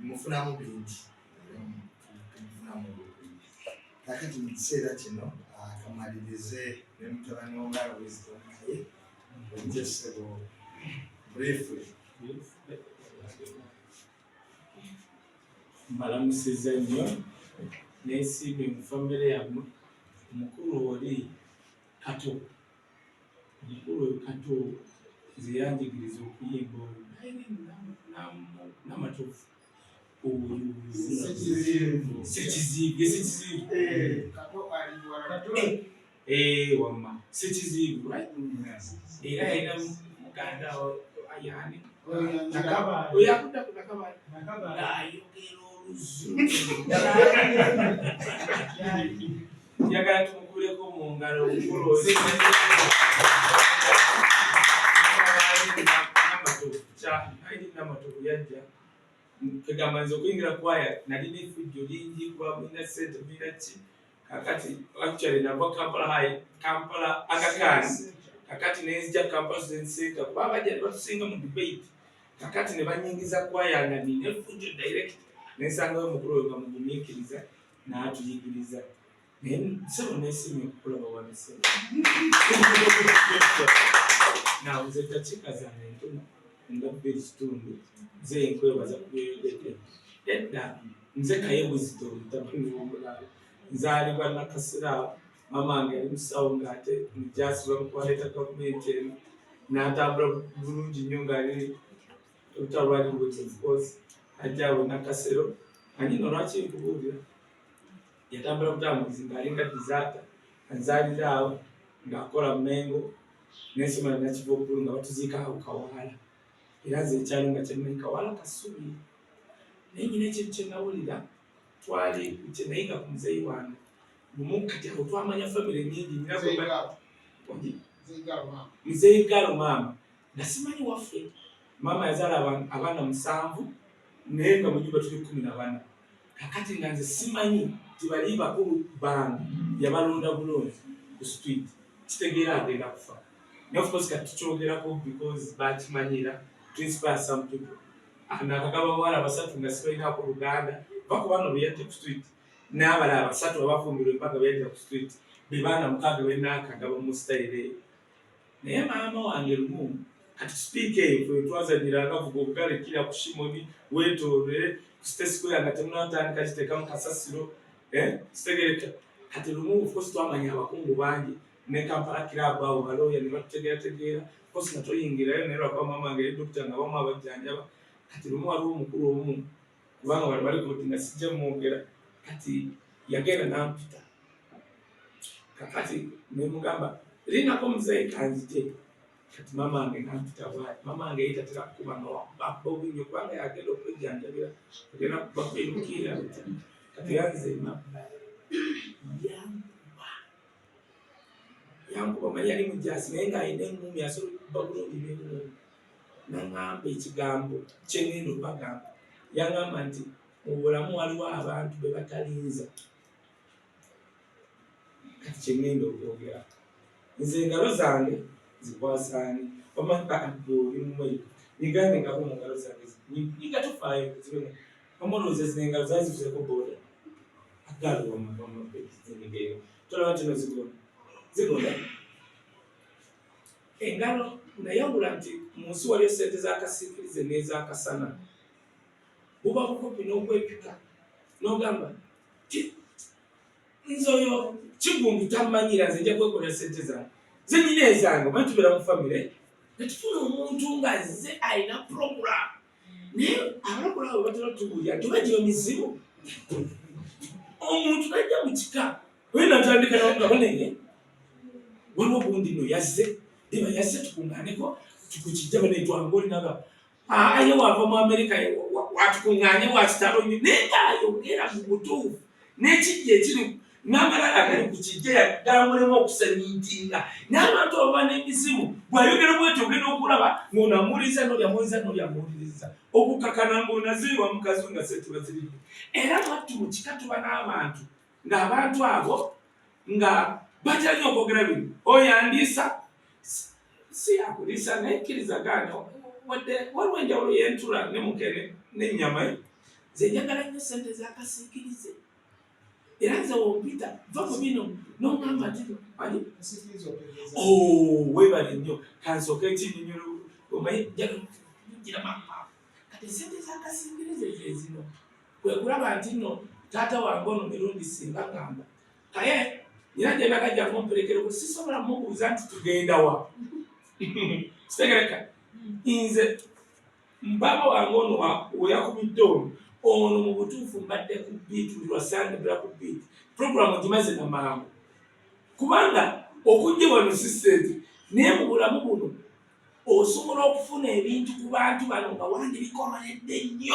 Mufunamu bingi, mufunamu bingi. Kakati mu kiseera kino kamalirize ne mutabani w'omulaalo Wisdom Kaye. Ojje ssebo, briefly. Mbalamusizza nnyo, nesiimye mu famire yammwe. Omukulu oli Kato, omukulu oyo Kato nze yanjigiriza okuyimba. Oyo Namatovu, oyo Sekiziibwe, Sekiziibwe, wamma Sekiziibwe, right? Era yalina muganda yani oyo akudda ku Nakabaale ng'ayogera Oluzungu. Njagala tumukubireko mu ngalo omukulu oyo. Namatovu yajja kegamba nze okuyingira kwaya nalina efujjo lingi kuba mulina sente, mulina ki. Kakati actually nava Kampala High, Kampala Aga Khan, kakati nenzija Kampala Student Center kuba abajja ne batusinga mu debate. Kakati ne banyingiza kwaya nga nina efujjo direct, nensangayo omukulu oyo nga mugumiikiriza n'atuyigiriza. Naye ssebo, nesimye okukulaba wano, ssebo. Nawe nze dakiika zange ntono nga 2 kitundu. Nze nkwebaza ku byoyogedde. Edda nze Kaye Wisdom, mutabani w'omulaalo, nzaalibwa Nakasera. Mama wange yali musawo ng'ate mujasi bamukwaleta gavumenti eno, n'atambula bulungi nnyo ng'ali olutalo lwali luwedde. Of course ajja awo Nakasero anyino. Lwaki nkubuulira? Yatambula butambuzi ng'alinga disaata, anzaalira awo ng'akola Mengo, nensoma Nakiva okulu nga batuziika awo Kawaala. Era nze ekyalo nga kyemmanyi Kawaala Kasubi. Naye nyina ekintu kyenawulira twali kyenayiga ku muzeeyi wange lumu. Kati awo twamanya famire nyingi. Muzeeyi Galo maama nga simanyi waffe. Maama yazaala abaana musanvu, naye nga mu nyumba tuli 14. Kakati nga nze simanyi nti bali bakulu bange yabalonda bulungi ku street, kitegeera agenda kufa. Naye of course kati tukyogerako because bakimanyira to inspire some people. Nakagaba bawala basatu nga sibalinaako luganda bakuba beyajja ku street, n'abalala basatu abafumbirwa embaga beyajja ku street, be baana mukaaga benakagaba mu style eyo. Naye maama wange lumu, kati sipiika eyo fe twazanyiranga vuga obugale kira ku Shimoni, weetoolole ku State Square nga temunatandika kiteekamu kasasiro, eh, kitegereka. Kati lumu, of course twamanya abakungu bangi ne Kampala Club awo, balooya ne batutegeerategeera. Of course nga toyingirayo, naye lwakuba maama wange yali dokita nga bamu abajjanjaba. Kati lumu waliwo omukulu omu, kubanga bali bali koti nga sijja mwogera, kati yagenda nampita. Kakati nemugamba, "Linako muzeeyi, kanzije." Kati mama wange nampita bwati. Mama wange yali tatera kukuba nga wakuba obunyo kubanga yagenda okwejjanjabira, agenda kuba kwerukiira. Kati yanze yankuba, yankuba. Manyi yali mujasi, naye ng'alina eŋŋumi, asobola okuba bulungi n'eŋŋumi. Naŋŋamba ekigambo kyengenda okubagamba. Yaŋŋamba nti mu bulamu waliwo abantu be batalinza. Kati kyengenda okwogera, nze engalo zange zikwasaani oli mumweyo nyigange ngako mu ngalo zange, nyiga, tofaayo zibe omulowooza zino engalo zazivuzeko boda agalo zinyigeyo. Tolaba tino zigonda, zigonda engalo. Nayawula nti mu nsi waliyo sente z'akasiikirize n'ezakasana. Buba bukopi n'okwepika n'ogamba nze oyo Kigundu tammanyira, nze nja kwekolera sente zange zenyina ezange. Omanyi tubeera mu famire netufuna omuntu nga ze alina program, naye abalokole abo batera tubuulira nti oba giyo mizimu. Omuntu najja mu kika oyo natandika nga banene, waliwo gundi no yazze, diba yazze tukuŋŋaaneko tukukijja banetwanga olinaga aye wava mu Amerika watukuŋŋaanye wakitalo nnyo, naye ng'ayogera mu butuufu n'ekijja ekiri n'amalala agali ku kijja gamulemu okusemintinga n'abantu ababa n'emizimu. Bw'ayogera bwetyo ogenda okulaba ng'onamuwuliriza n'olyamuwuliriza n'olyamuwuliriza okukakana ng'onaziiwa mukazi nga sente baziridde. Era mwattu mu kika tuba n'abantu ng'abantu abo nga batera nnyo okwogera bino, oyo andiisa si yakuliisa, naye kkiriza gaana. Wadde waliwo enjawulo y'entula ne mukene n'ennyama. Nze njagala nnyo ssente z'akasiikirize, era nze wompita va mu bino n'oŋŋamba nti ani oh, weebale nnyo, kansooke ekinyonyola omanyi gira mama. Kati ssente z'akasiikirize ze zino, kwe kulaba nti nno taata wange ono mirundi singa ŋŋamba kaye nina gye nagajja kumperekereko, sisobola mubuuza nti tugenda wa, kitegereka. Nze baba wange ono weyakubidde ono ono mu butuufu mbadde ku beat buli lwa Sande, mbera ku beat program ngimaze na mangu, kubanga okujja wano si ssente, naye mu bulamu buno osobola okufuna ebintu ku bantu bano nga wandibikoleredde nnyo.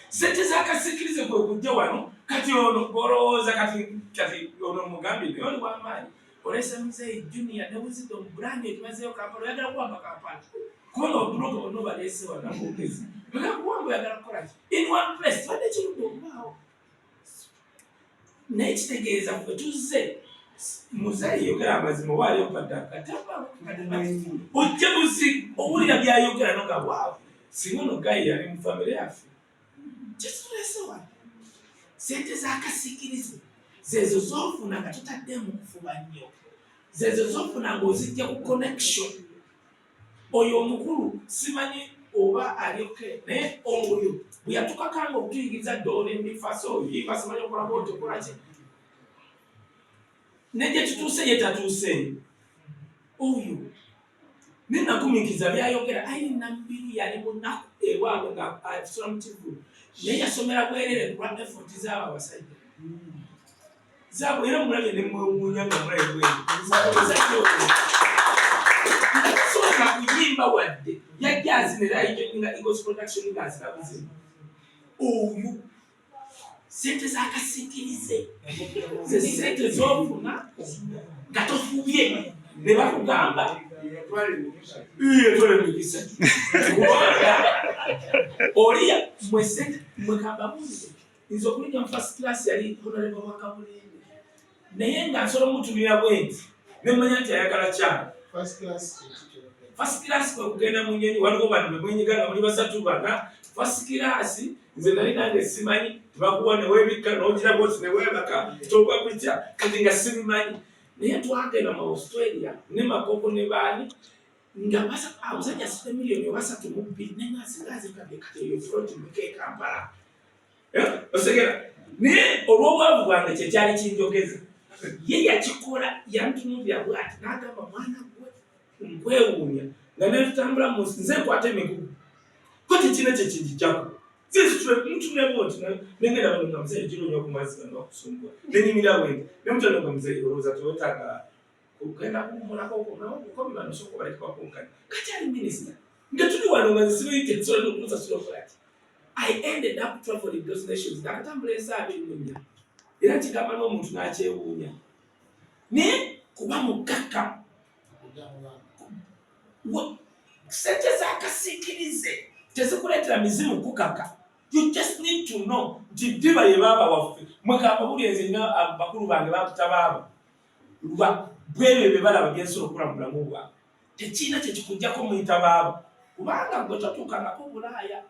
Sente z'akasikirize kwe kujja wano. Kati ono olowooza kati kati ono mugambye naye oli w'amaanyi, olese muzeeyi Junior ne Wisdom brand etumazeeyo Kampala, oyagala kuwamba Kampala, kubanga obuloga bonna obaleese wano aboogezi, oyagala kuwamba, oyagala kukola ki in one place, kibadde kirudde okubaawo. Naye kitegeeza ffe tuzze, muzeeyi yogera amazima, waali ompadde akataba ojja buzi owulira byayogera noga waawo, singa ono guy yali mu famire yaffe. Kyetulese wano sente z'akasikirize zezo zofuna nga totaddemu kufuba nnyo, zezo zofuna ng'ozijja ku connection. Oyo omukulu simanyi oba alyoke, naye oyo bwe yatukakanga okutuyigiriza doole mifaso yimba, simanyi okola bwoti okola ki, ne gye tutuuse ye tatuuseeyo. Oyo nenagumiikiriza byayogera. Ayi Nambiru yali munaku ewaabwe nga asula mu kivulu, naye yasomera bwerere ku lwa effort zaabo abasajja zaabwe. Era mulabye nemwewuunya nga mulabe bwere omusajja oyo nga tasobola kuyimba wadde yajja azina, era yajoininga Eagles Production nga azina buzina. Oyo sente z'akasikirize ze sente z'ofuna nga tofubye ne bakugamba yetwala emikisa, kubanga oliya mwe sente mwekambabuuze. Nze okulinnya mu first class yali honorable wa Kabulende, naye nga nsobola omutumira bwe nti nemanya nti ayagala kyayi. First class kwe kugenda mu nyonyi, waliwo bano bemwenyiga nga muli basatu bana. First class nze nali nange simanyi, tebakuwa newebikka nogira bwoti newebaka toba bitya, kati nga sibimanyi. Naye twagenda mu Australia ne Makoko ne baani nga omusajja asitudde miliyoni oba 32, naye nga singa azikadde kati eyo front meka e Kampala. Eh, osegera naye olw'obwavu bwange kyekyali kinjogeza. Ye yakikola, yantunuulira bwati n'agamba, "Mwana gwe nkwewuunya nga netutambula mu nsi, nze nkwata emigugu ko tekina kyekinjijjako." Ntunulebo nti nengenda bano nga muzeeyi gironya ku mazzi bano bakusumbua, nenyimira bwenti nemutano nga muzeeyi olowooza tewetaaga kugenda kuwummulako okukomi bano sooka obaleke bakunkanya. Kati ali minisita nga tuli wano nga nzisibayite nsobola n'okumusasula okolaki. I ended up traveling those nations, nakatambula ensi 24, era nkigamba n'omuntu n'akyewuunya, naye kuba mukakka sente z'akasiikirize tezikuleetera mizimu kukaka. You just need to know nti ddiba ye baaba waffe. Mwekamba buli enze nina bakulu bange bampita baaba lwa bwebyo bye balaba byensobola okukola mu bulamu bwange. Tekiina kyekikugjako muyita baaba, kubanga gwe totuukangako Bulaaya.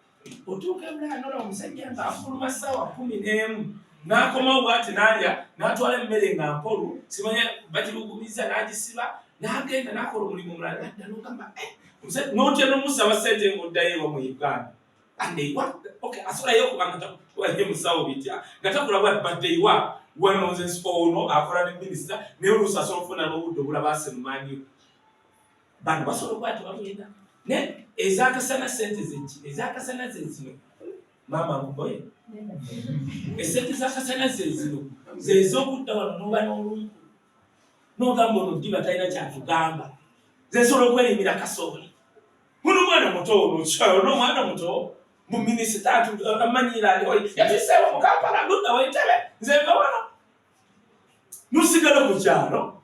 Otuuka e Bulaaya nolaba omusajja nga afuluma ssaawa 11 n'akomawo bwati n'alya n'atwala emmere nga mpolu, simanya bagibugumiza, n'agisiba n'agenda n'akola omulimu omulala nadda, n'ogamba eh, n'otya n'omusaba ssente ng'oddayo ewa mu Uganda. And they work. Okay, asobolayo okuba nga takuwaye musawo bitya nga takola bwati, but they work. Wano nze ono akola ne minisita, naye oluusi asobola okufuna n'obudde obulaba asemumanyi bano basobola okuba tebamwenda. Naye ezakasana sente zeki, ezakasana ze zino, maama nkuboye, esente zakasana ze zino zezokudda wano noba n'olunku nogamba ono ddiba talina kyatugamba, zesobola okwerimira kasooli. Muno mwana muto ono, ono omwana muto mu minisita amanyira ali yatuseewo mu Kampala ludda wentebe, nze nva wano nusigala ku kyalo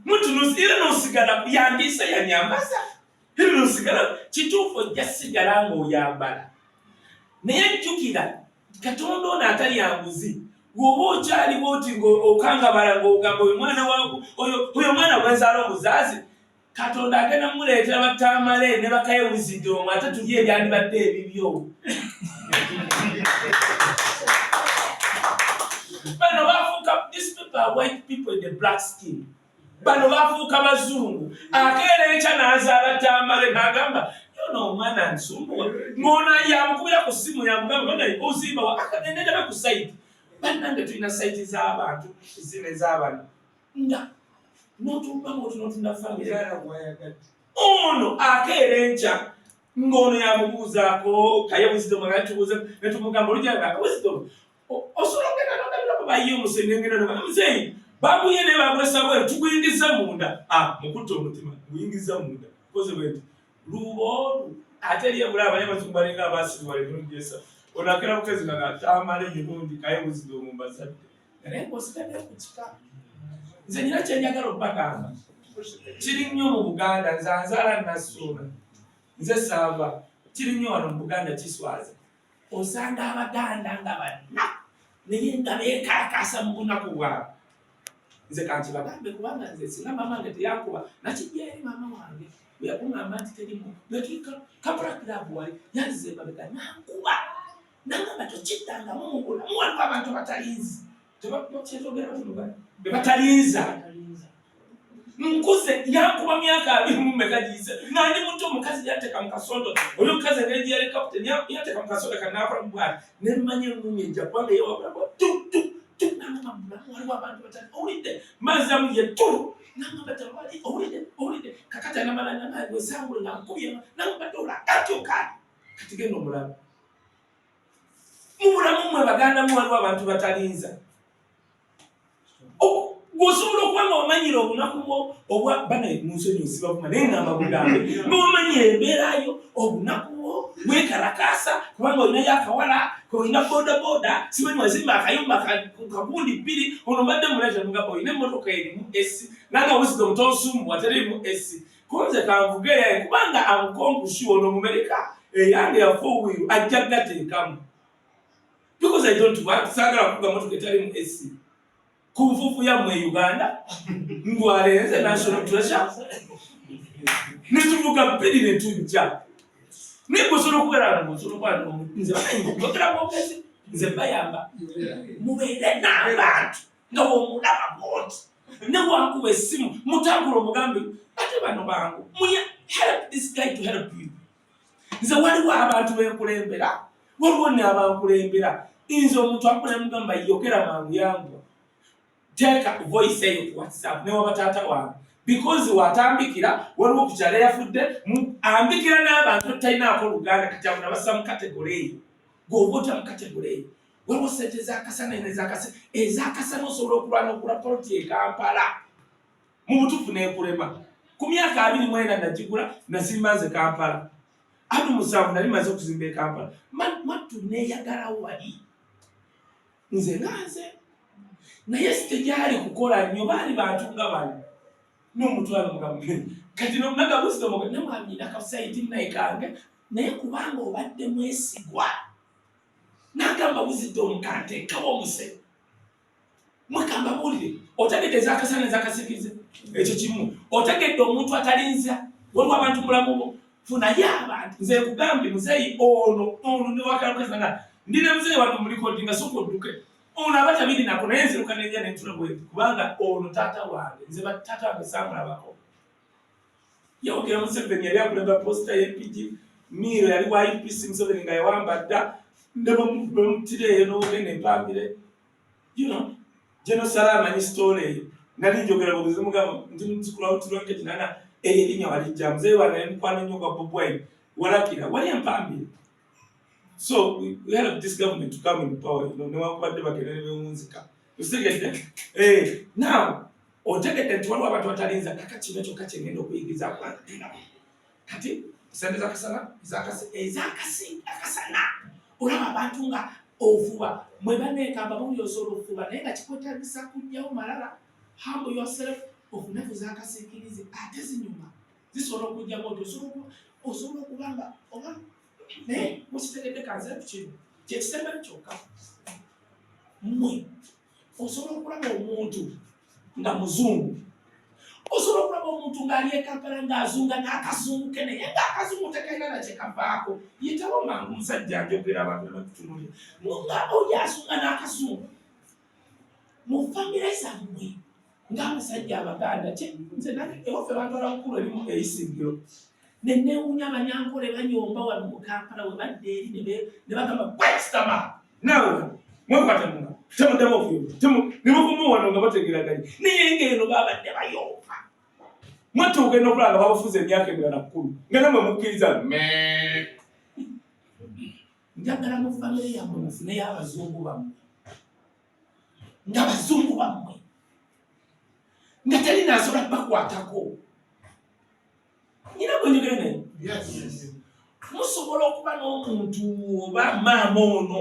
muntu era nosigala yandiisa yanyambaza era nosigala. Kituufu ojja sigala ng'oyambala, naye jjukira Katonda ono atalya nguzi. Woba okyaliwo oti okangabala ng'ogamba oyo mwana wangu, oyo mwana gwenzaala omuzaazi. Katonda agenda muleetera batamale ne bakaye wisdom ate tulye ebyandibadde ebibyo. Bano bafuuka, these people are white people in the black skin. Bano bafuuka bazungu. Akeera enkya n'azaala Tamale n'agamba yono omwana nsumbuwa, ng'ono yamukubira ku ssimu yamugamba bana ozimba wa akagenda ku site. Bannange tulina site z'abantu zino ez'abano nga n'otumba ng'oti n'otunda famire. Ono akeera enkya ng'ono yamubuuzaako kaye wisdom agatubuuza ne tumugamba olujja nga wisdom osobola okugenda n'ondabirako bayiye omusenyu ngenda n'ogamba muzeeyi baguye naye bagulesa bweru tuguyingiza munda. Ah, mukutte omutima guyingiza munda koze bwe nti luboolu ate eri ebula abanye abazungu balinga abaasiriwala emirundi esatu. Ono akeera bukezi nga gatamala emirundi kaye wisdom mbazadde naye ng'osigaddeyo ku kika. Nze nyina kye njagala okubagamba kiri nnyo mu Buganda. Nze anzaala Nassuuna, nze saava kiri nnyo wano mu Buganda, kiswaza. Osanga Abaganda nga banna naye nga beekalakaasa mu bunaku bwabwe. Nze kankibagambe kubanga nze singa maama wange teyankuba nakijja eri maama wange bwe yakuŋŋamba nti terimu bwetulika Kampala Club wali yanziza emabega nankuba nangamba tokiddangamu mu bulamu. Waliwo abantu abatalinzi be batalinza. Nkuze yankuba myaka 20 mu giyise nga ndi muto. Omukazi yateeka mu kasondo, oli omukazi engeri gye yali kaputeni yateeka mu kasondo kanakola bwati nemmanya engumi ejja kubanga yewabulamu tu tu tu. Nangamba mubulamu waliwo abantu batali owulidde manziramu ye tu nangamba tewali owulidde owulidde kakati anamala nanga wesangule nga nkubye nangamba tola kati okaali kati genda omulamu mu bulamu. Mmwe baganda mu waliwo abantu batalinza. Gwosobola okuba nga omanyira obunaku bwo obwa bana munsonyi osibavuma naye ngamba bugambe ng'omanyira embeerayo obunaku bwo bwekalakaasa kubanga olinayo akawala olina boda boda simanyi wazimba akayumba kagundi bbiri. Ono mbadde muleta mugamba olina emmotoka erimu AC nanga wisdom tonsumbwa terimu AC konze kanvuge yaye kubanga amukonkushi ono mumerika eyange ya four wheel ajja gateekamu because I don't want saagala kuvuga motoka etalimu AC ku nfuufu yammwe e Uganda ngwalenze national treasure netuvuga bbiri netujja naye gwesobola okubeera nga osobola okuba nze bogera bwogezi nze bayamba mubeere n'abantu nga womulaba bwoti newankuba essimu mutangula omugambe ate bano bangu muya help this guy to help you. Nze waliwo abantu benkulembera, waliwo n'abankulembera. Nze omuntu akola mugamba yogera mangu yangu teeka voice eyo ku WhatsApp newaba taata wange because watambikira waliwo ku kyalo eyafudde ambikira n'abantu talinaako luganda. Kati abo nabassa mu category eyo gweoba otya mu category eyo. Waliwo sente ezakasana nezakase ezakasana osobola okulwana okula poloti e Kampala mu butuufu nekulema ku myaka 24 nagigula nazimba nze Kampala 27 nali maze okuzimba e Kampala mwattu neeyagalawo wali nze nga nze naye sitegyali kukola nnyo baali bantu nga bano n'omutwalo mugambe kati naga wisdom namwami nakasaiti naye kange naye kubanga obadde mwesigwa nagamba wisdom kanteekawo omuse mwekamba buulire otegedde ezakasana ezakasikize ekyo kimu otegedde omuntu atalinza waliwo abantu mulamu bwo funayo abantu. Nze nkugambye muzeeyi ono ono newakalaukazanga ndina muzeeyi wano mulikodi nga soka odduke ono aba tabirinako naye nziruka nenja nentula bweti kubanga ono taata wange nze bataata wange saamulabako yawogera Museveni yali akulemba posita y'empigi miiro yali wa UPC Museveni nga yawamba dda ne bamutira eyo n'ogenda empambire General Sara amanyi story eyo nali njogera bubuzi mugamba nti nzikulawutirwankekinana eyo erinnya walijja muzeeyi wange ne mukwano nnyo gwa Bobi Wine walakira wali empambire. So we help this government to come in power, newankubadde bagenda ne bewunzika okitegedde. Now otegedde nti waliwo abantu batalinza. Kaka kino kyokka kyengenda okuyigiriza kubanga kati sente zakasana ezakasana olaba abantu nga ovuba mwe baneekamba buli osobola okufuba naye nga kikwetagisa kujjawo malala. Humble yourself ofuneku zakasiikirize ate zinyuma zisobola okujjamu oti osobola okuba nga oba naye mukitegedde kanze ku kino kyekisembayo kyokka mmwe osobola okulaba omuntu nga muzungu. Osobola okulaba omuntu ng'ali e Kampala ng'azunga n'akazungu ke, naye ng'akazungu tekalina na kye kavaako. Yitawo mangu musajja, njogera abantu ne batutunuulira nga oyo azunga n'akazungu. Mu famire zammwe ng'abasajja Abaganda, nze nange ewaffe bantwala mukulu erimu eisingiro, ne neewuunya Abanyankole banyomba wano mu Kampala, we badda eri ne bagamba gwekisitama naawe mwekwate munga temuddamu okuyomba, ne mukoma wano nga bategeraganye, naye ng'eno babadde bayomba. Mwatuuka eno okulaba nga babufuza emyaka emirala 10 nga namwe mukkiriza me. Njagala mu famire yammwe mufuneyo abazungu bammwe, nga bazungu bammwe nga teri nasobola bakwatako. Nyina gwe njogera naye, musobola okuba n'omuntu oba maama ono,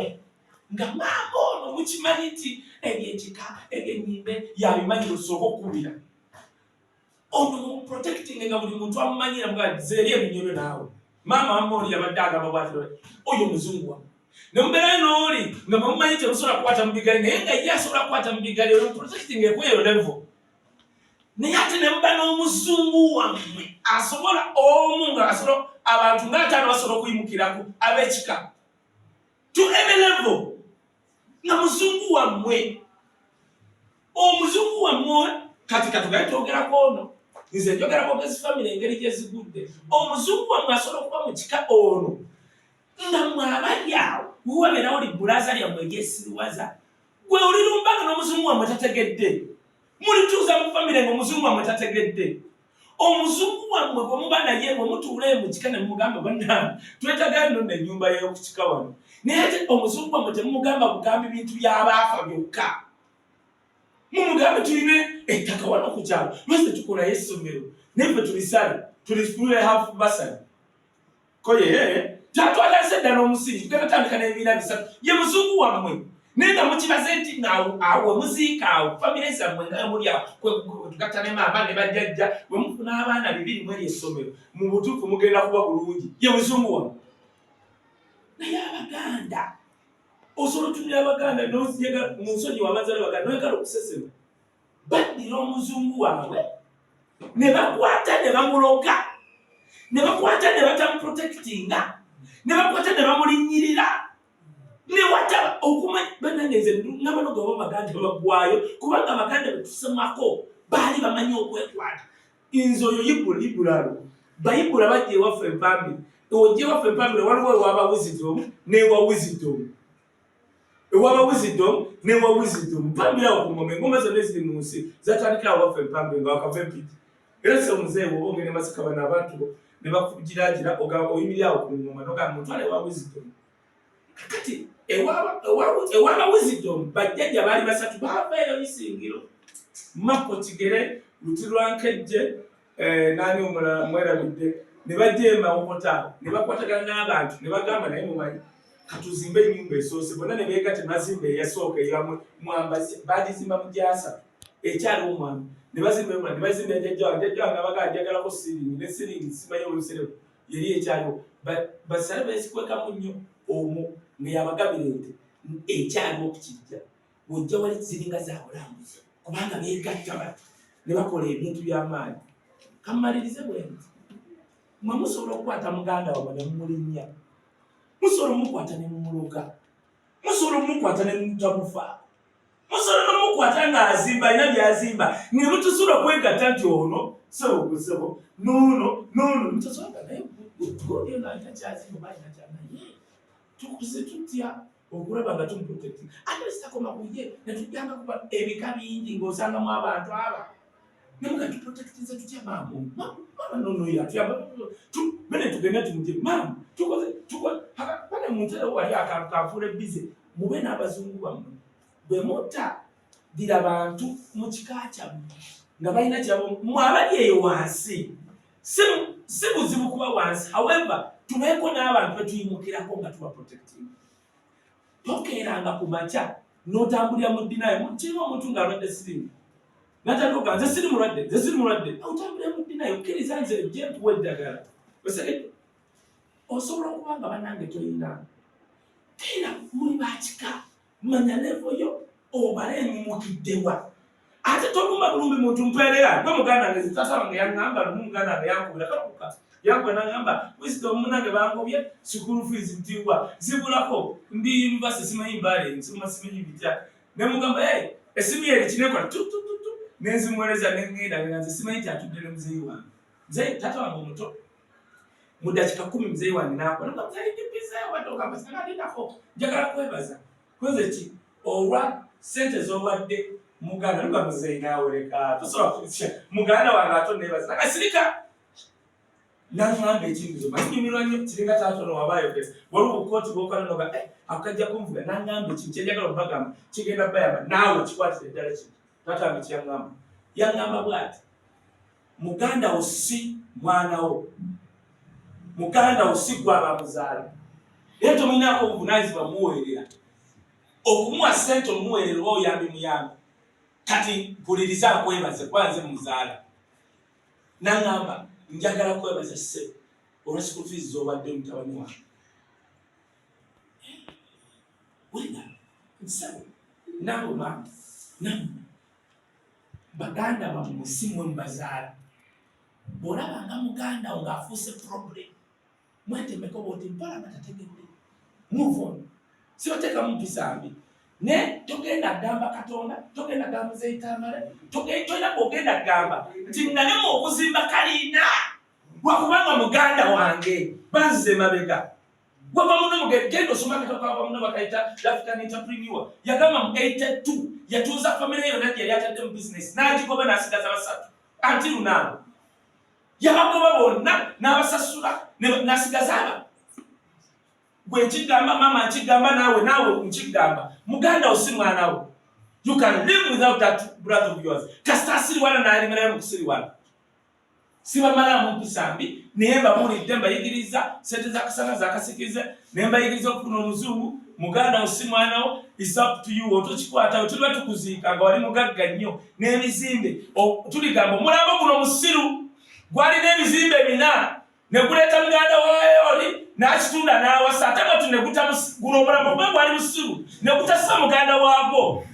nga maama ono mukimanyi nti ebyekika, ebyenyimbe yabimanyi, osooka okukubira ono mu protecting, nga buli muntu amumanyira mga zeeri ebinyolo. Naawe maama wamma oli yabadde agamba bwati oyo muzungu wammwe, ne mubeerayo n'oli nga mwemumanyi temusobola kukwata mu bigali, naye nga ye asobola kukwata mu bigali, oyo protecting ekweyo level. Naye ate ne muba n'omuzungu wammwe asobola omu nga asobola abantu ng'ataano basobola okuyimukirako ab'ekika to any level, nga muzungu wammwe, omuzungu wammwe. Kati katugaye twogerako ono, nze njogera bwogezi famire engeri gye zigudde. Omuzungu wammwe asobola okuba mu kika ono nga mwe abali awo wabeerawo libbulaza lyammwe eryesiriwaza, gwe olirumbanga n'omuzungu wammwe tategedde. Mulituuza mu famire nga omuzungu wammwe tategedde. Omuzungu wammwe bwe muba naye, bwe mutuula mu kika ne mugamba, "Bannange, twetagayo nno ennyumba y'okukika wano," naye ate omuzungu wammwe temumugamba bugambi bintu by'abaafa byokka. Mumugambe, "Tulina ettaka wano ku kyalo, lwaki tetukolayo essomero, naye ffe tulisale, tulifule half bursary?" Ko ye tatwatase dda n'omusingi, tugenda tandika n'ebibiina bisatu. Ye muzungu wammwe, naye nga mukibaze nti awo awo wemuziika awo famire zammwe nga muli awo tugatta ne maama ne bajjajja, bwe mufuna abaana bibiri mweri essomero, mu butuufu mugenda kuba bulungi. Ye muzungu wammwe. Naye Abaganda, osobola otunira Abaganda mu nsonyi wabazaala Baganda noyagala okusesema, baddira omuzungu waabwe ne bakwata ne bamuloga, ne bakwata ne batamuprotectinga, ne bakwata ne bamulinnyirira ne wataba okumanya. Bannange, nze ngabanoga oba Baganda baggwayo, kubanga Abaganda betusomako baali bamanyi okwekwata. Nze oyo ibula ibulalo bayibula bajja ewaffe empambire, ojja ewaffe empambire, waliwo ewaba Wisdom newa Wisdom, ewaba Wisdom newa Wisdom mpambire awo ku ngoma. Engoma zonna eziri mu nsi zatandikira awo waffe empambire nga wakava Empigi. Era se omuzeeyi woba ogenda Masaka, bano abantu bo ne bakugiragira, oyimirira awo ku ngoma nogamba, "Mutwale ewa Wisdom." Kakati ewaba Wisdom bajjajja baali basatu baava eyo Isingiro: Mako Kigere, Luti Lwankejje, nani omulala mwerabidde. Ne bajja emawokota ne bakwatagana n'abantu ne bagamba, "Naye mumanyi, katuzimbe ennyumba esoose." Bonna ne beegatta ne bazimba eyasooka eya Mwambazi, bagizimba mu gyasatu, ekyaliwo Mwami. Ne bazimba emula, ne bazimba jjajja wange. Jjajja wange abaga njagalako siringi ne siringi, simanyi olusereko yeri ekyaliwo, basale beesikwekamu nnyo omwo nga yabagabira ente, ekyaliwo ku kijja. Bw'ojja wali ziringa za bulambuzi, kubanga beegatta bati ne bakola ebintu by'amaanyi. Kamalirize bwe nti, mwe musobola okukwata muganda wammwe ne mumulinnya, musobola omukwata ne mumuloga, musobola omukwata ne mutamufa, musobola nomukwata ng'azimba, alina by'azimba, ne mutusobola kwegatta nti ono sebo gusebo noono noono mutasobola. Naye godi ono alina kyazimba oba alina kya, naye tukuze tutya okulaba nga tumuprotecting? Ate sitakoma ku ye, netujjanga kuba ebika bingi ng'osangamu abantu aba nemuga, "Tuprotectinze tutya maama? Maama nono yatuyamba bene, tugende tumuje maama, tukoze tukoze bane muntere wali akantu kafuule bize." Mube n'abazungu bammwe bwe mutta dira bantu mu kika kyammwe nga balina kyabo. Mwe abali eyo wansi, si buzibu kuba wansi, however tubeeko n'abantu betuyimukirako nga tuba protecting. Tokeeranga ku makya n'otambulira mu ddinayo. Kirimu omuntu ng'alwadde sirimu natandika, "Nze siri mulwadde, nze siri mulwadde." Otambulira mu ddinayo, kkiriza nze gye nkuwa eddagala. Osegedde? Osobola okuba nga bannange toyina era muli bakika, manya level yo obale enyimukiddewa. Ate tolumba bulumbi muntu mpeerera gwe muganda wange. Taata wange yaŋŋamba lumu, muganda wange yankubira kalukuka, yankubira naŋŋamba, "Wisdom munange, bangobye school fees ntiwa zibulako, ndi university simanyi mbale nsoma simanyi bitya." Ne mugamba, "Hey, esimu yeri kinekola tu tu tu tu." Nenzimuweereza neŋŋenda nga nze simanyi nti atudde ne muzeeyi wange, muzeeyi taata wange omuto. Mu dakiika 10 muzeeyi wange n'akola nga muzeeyi ndipizeewo badde ogamba sinalindako, njagala kwebaza kweze ki olwa sente z'owadde muganda. Nuga muzeeyi naawoleka tosobola kutya muganda wange ate oneebaza akasirika. Naŋŋamba ekintu manyumirwa nnyo, kiringa taata ono waba ayogera, waliwo obukooti bwokola noga eh, akajja kunvuga. Naŋŋamba ekintu kyenjagala okubagamba kigenda bayamba, naawe kikwatire ddala. Kintu taata wange kyeyaŋŋamba, yaŋŋamba bw'ati: "Muganda wo si mwana wo, muganda wo si gwe abamuzaala, naye tomulinako obuvunanyizibwa muweerera okumuwa sente, omuweerera oba oyambi muyambi. Kati mpuliriza nkwebaze kuba nze muzaala." Naŋŋamba, "Njagala kwebaza ssebo olwa school fees z'obadde mutabani wange." Wena nsebo naawe maama, nammwe baganda bammwe si mmwe mubazaala. Bw'olabanga muganda wo ng'afuuse problem, mwetemeko bwoti mpola nga tategedde, move on. Sibateekamu mpisa mbi, ne togenda gamba Katonda, togenda gamba muzeeyi Tamale, tolina bwogenda gamba nti nalema okuzimba kalina lwakubanga muganda wange banziza emabega. Wava muno genda osoma akatabo kava muno bakayita African Entrepreneur. Yagamba mu 82 yatuuza famire yonna gye yali atadde mu business n'agigoba n'asigaza basatu anti lunaano. Yabagoba bonna n'abasasula n'asigaza aba. Gwe nkigamba maama, nkigamba naawe, naawe nkigamba, muganda wo si mwana wo. You can live without that brother of yours. Kasita asiriwala n'alimirayo mu kusiriwala. Sibamalamu mpisa mbi, naye mbabuulidde, mbayigiriza sente zakasana zakasikize, naye mbayigiriza okufuna omuzungu. Muganda wo si mwana wo, is up to you. Otokikwatawo tuliba tukuziika nga wali mugagga nnyo n'ebizimbe. Tuligamba omulambo guno musiru gwalina ebizimbe bina ne guleeta muganda waayo oli n'akitunda n'awasa, ate bwatu ne guta guno omulambo gwe gwali musiru ne gutassa muganda waagwo.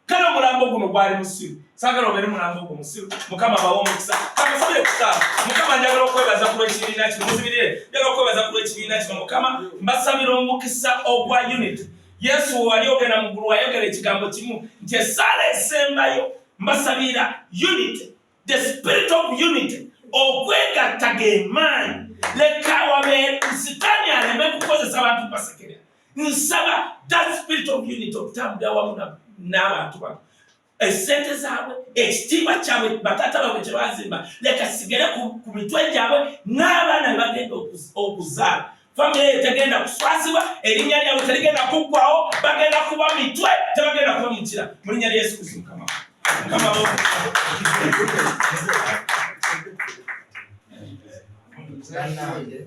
Kale omulambo guno gwali musiru, saagala obeere mulambo ogwo musiru. Mukama bawe omukisa. Kamusabire kusaaba. Mukama, njagala okwebaza ku lw'ekibiina kino. Muzibirire. Njagala okwebaza ku lw'ekibiina kino. Mukama, mbasabira omukisa ogwa unity. Yesu wali ogenda mu ggulu wayogera ekigambo kimu nti essaala esembayo mbasabira unity, the spirit of unity, okwegatta ge maanyi. Leka wabeere sitaani aleme kukozesa abantu basekerera. Nsaba that spirit of unity okutambulira wamu n'abantu bano, esente zaabwe, ekitiibwa kyabwe bataata baabwe kye bazimba leka sigere ku mitwe gyabwe n'abaana be bagenda okuzaala. Famire eyo tegenda kuswazibwa, erinnya lyabwe terigenda kuggwawo, bagenda kuba mitwe, tebagenda kuba mukira, mu linnya lya Yesu Kristo. Mukama, Mukama bo. Bannange.